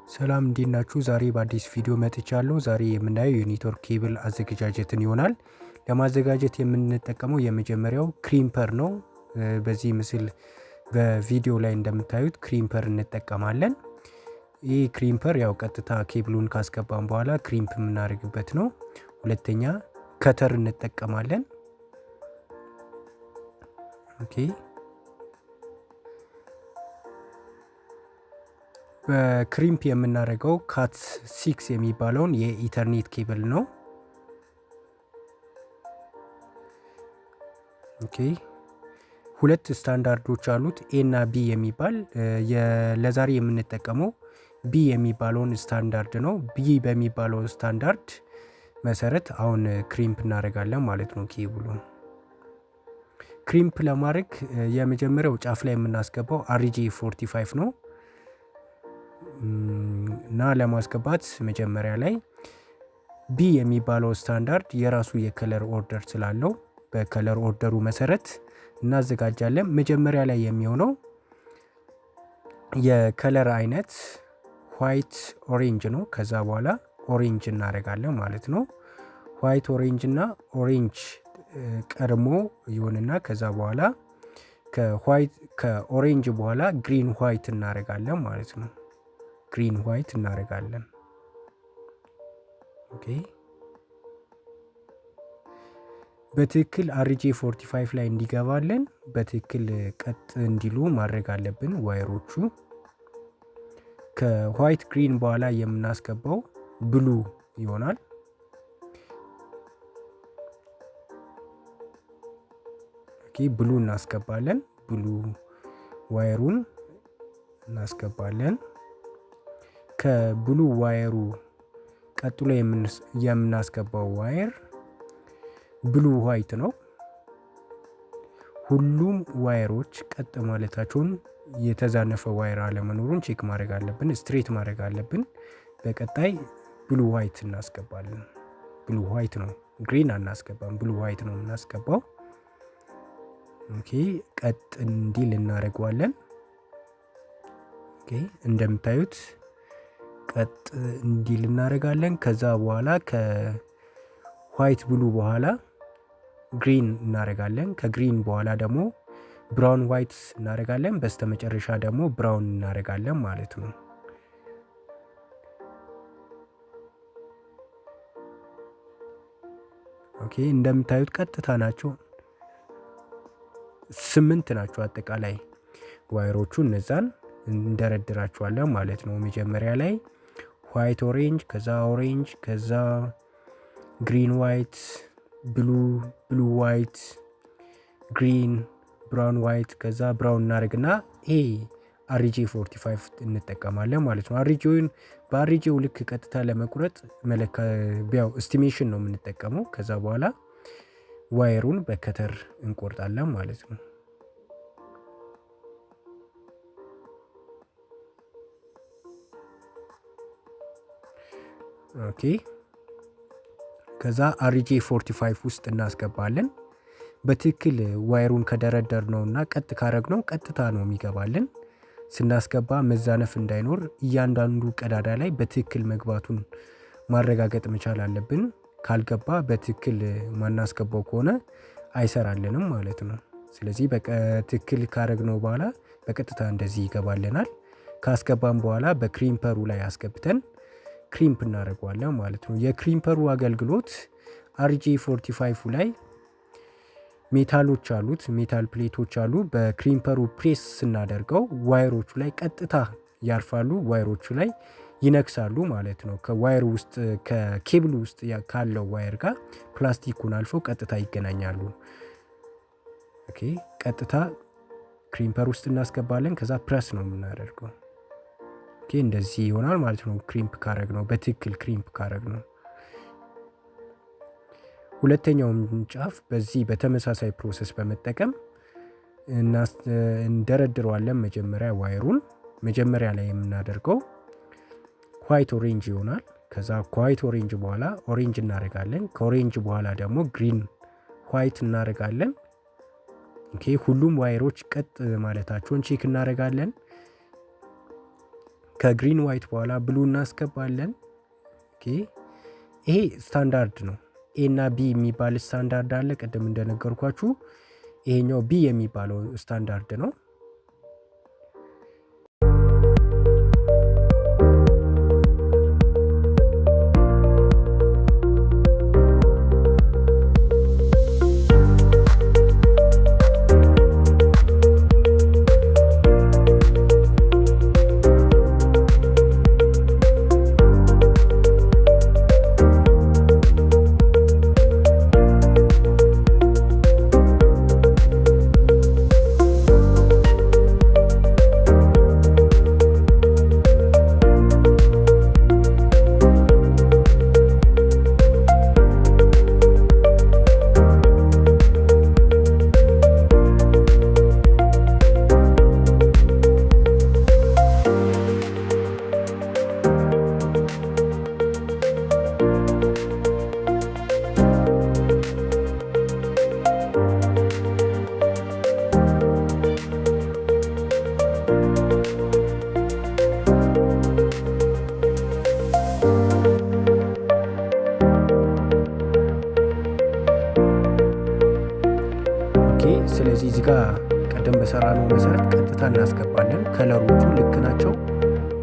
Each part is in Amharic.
ሰላም እንዴት ናችሁ? ዛሬ በአዲስ ቪዲዮ መጥቻለሁ። ዛሬ የምናየው የ network cable አዘገጃጀትን ይሆናል። ለማዘጋጀት የምንጠቀመው የመጀመሪያው crimper ነው። በዚህ ምስል በቪዲዮ ላይ እንደምታዩት crimper እንጠቀማለን። ይህ crimper ያው ቀጥታ ኬብሉን ካስገባን በኋላ crimp የምናደርግበት ነው። ሁለተኛ cutter እንጠቀማለን። Okay፣ በ crimp የምናደርገው Cat 6 የሚባለውን የ Ethernet cable ነው። Okay፣ ሁለት ስታንዳርዶች አሉት፣ A እና B የሚባል። ለዛሬ የምንጠቀመው B የሚባለውን ስታንዳርድ ነው። B በሚባለው ስታንዳርድ መሰረት አሁን crimp እናደርጋለን ማለት ነው። ኬብሉን crimp ለማድረግ የመጀመሪያው ጫፍ ላይ የምናስገባው RJ 45 ነው እና ለማስገባት መጀመሪያ ላይ B የሚባለው ስታንዳርድ የራሱ የ color order ስላለው በ color order ኡ መሰረት እናዘጋጃለን። መጀመሪያ ላይ የሚሆነው የ color አይነት white orange ነው። ከዛ በኋላ orange እናደርጋለን ማለት ነው። White orange እና orange ቀድሞ ይሆንና ከዛ በኋላ ከ white ከ orange በኋላ green white እናደርጋለን ማለት ነው። Green white እናደርጋለን። Okay፣ በትክክል RJ 45 ላይ እንዲገባልን በትክክል ቀጥ እንዲሉ ማድረግ አለብን wire ኦቹ። ከ white green በኋላ የምናስገባው blue ይሆናል። Okay፣ blue እናስገባለን። Blue wire ኡን እናስገባለን። ከ blue wire ኡ ቀጥሎ የምናስገባው wire blue white ነው። ሁሉም wire ኦች ቀጥ ማለታቸውን፣ የተዛነፈ wire አለመኖሩን check ማድረግ አለብን። Straight ማድረግ አለብን። በቀጣይ blue white እናስገባለን። Blue white ነው፣ green አናስገባም። Blue white ነው የምናስገባው። Okay፣ ቀጥ እንዲል እናደርገዋለን። Okay፣ እንደምታዩት ቀጥ እንዲል እናደርጋለን። ከዛ በኋላ ከ white blue በኋላ green እናደርጋለን። ከ green በኋላ ደግሞ brown white እናደርጋለን። በስተመጨረሻ ደግሞ brown እናደርጋለን ማለት ነው። Okay፣ እንደምታዩት ቀጥታ ናቸው። 8 ናቸው አጠቃላይ wire ኦቹ፣ እነዛን እንደረድራቸዋለን ማለት ነው። መጀመሪያ ላይ white orange፣ ከዛ orange፣ ከዛ green white፣ blue፣ blue white፣ green፣ brown white፣ ከዛ brown እናደርግና ይሄ RJ 45 እንጠቀማለን ማለት ነው። RJ ውን በ RJ ው ልክ ቀጥታ ለመቁረጥ መለካ ያው estimation ነው የምንጠቀመው። ከዛ በኋላ wire ኡን በ cutter እንቆርጣለን ማለት ነው። Okay፣ ከዛ RJ 45 ውስጥ እናስገባለን። በትክክል wire ኡን ከደረደርነው እና ቀጥ ካረግነው ቀጥታ ነው የሚገባልን። ስናስገባ መዛነፍ እንዳይኖር እያንዳንዱ ቀዳዳ ላይ በትክክል መግባቱን ማረጋገጥ መቻል አለብን። ካልገባ፣ በትክክል ማናስገባው ከሆነ አይሰራልንም ማለት ነው። ስለዚህ በትክክል ካረግነው በኋላ በቀጥታ እንደዚህ ይገባልናል። ካስገባን በኋላ በ crimper ኡ ላይ አስገብተን crimp እናደርገዋለን ማለት ነው። የ crimper ኡ አገልግሎት RJ 45 ላይ metal ኦች አሉት፣ metal plate ኦች አሉ። በ crimper ኡ ፕሬስ ስናደርገው wire ኦቹ ላይ ቀጥታ ያርፋሉ፣ wire ኦቹ ላይ ይነክሳሉ ማለት ነው። ከ wire ውስጥ ከኬብሉ ውስጥ ካለው wire ጋር ፕላስቲኩን አልፈው ቀጥታ ይገናኛሉ። Okay፣ ቀጥታ crimper ውስጥ እናስገባለን። ከዛ ፕረስ ነው የምናደርገው። Okay፣ እንደዚህ ይሆናል ማለት ነው። Crimp ካረግነው፣ በትክክል crimp ካረግነው። ሁለተኛውን ጫፍ በዚህ በተመሳሳይ process በመጠቀም እንደረድረዋለን። መጀመሪያ wire ኡን መጀመሪያ ላይ የምናደርገው white orange ይሆናል። ከዛ ከ white orange በኋላ orange እናደርጋለን። ከ orange በኋላ ደግሞ green white እናደርጋለን። Okay፣ ሁሉም wire ኦች ቀጥ ማለታቸውን check እናደርጋለን። ከ green white በኋላ blue እናስገባለን። Okay፣ ይሄ ስታንዳርድ ነው። A እና B የሚባል ስታንዳርድ አለ። ቅድም እንደነገርኳችሁ ይሄኛው B የሚባለው ስታንዳርድ ነው። ስለዚህ እዚህ ጋር ቀደም በሰራነው መሰረት ቀጥታ እናስገባለን። Color ኦቹ ልክ ናቸው፣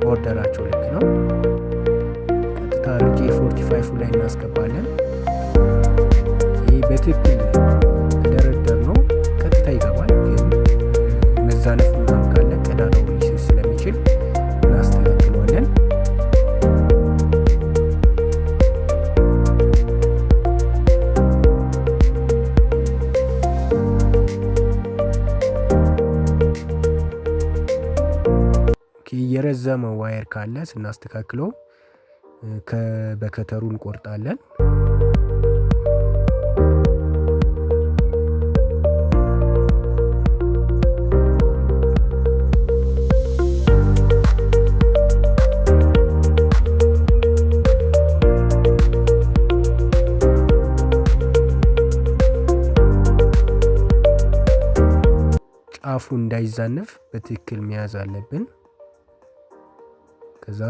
order ኣቸው ልክ ነው። ቀጥታ RJ 45 ላይ እናስገባለን። ይህ በትክክል ከደረደርነው ቀጥታ ይገባል። ግን መዛነፍ ምናምን ካለ ቀዳዳው ሊስት ስለሚችል እናስተካክለዋለን። የረዘመ wire ካለ ስናስተካክለው በ cutter ኡ እንቆርጣለን። ጫፉ እንዳይዛነፍ በትክክል መያዝ አለብን። ከዛ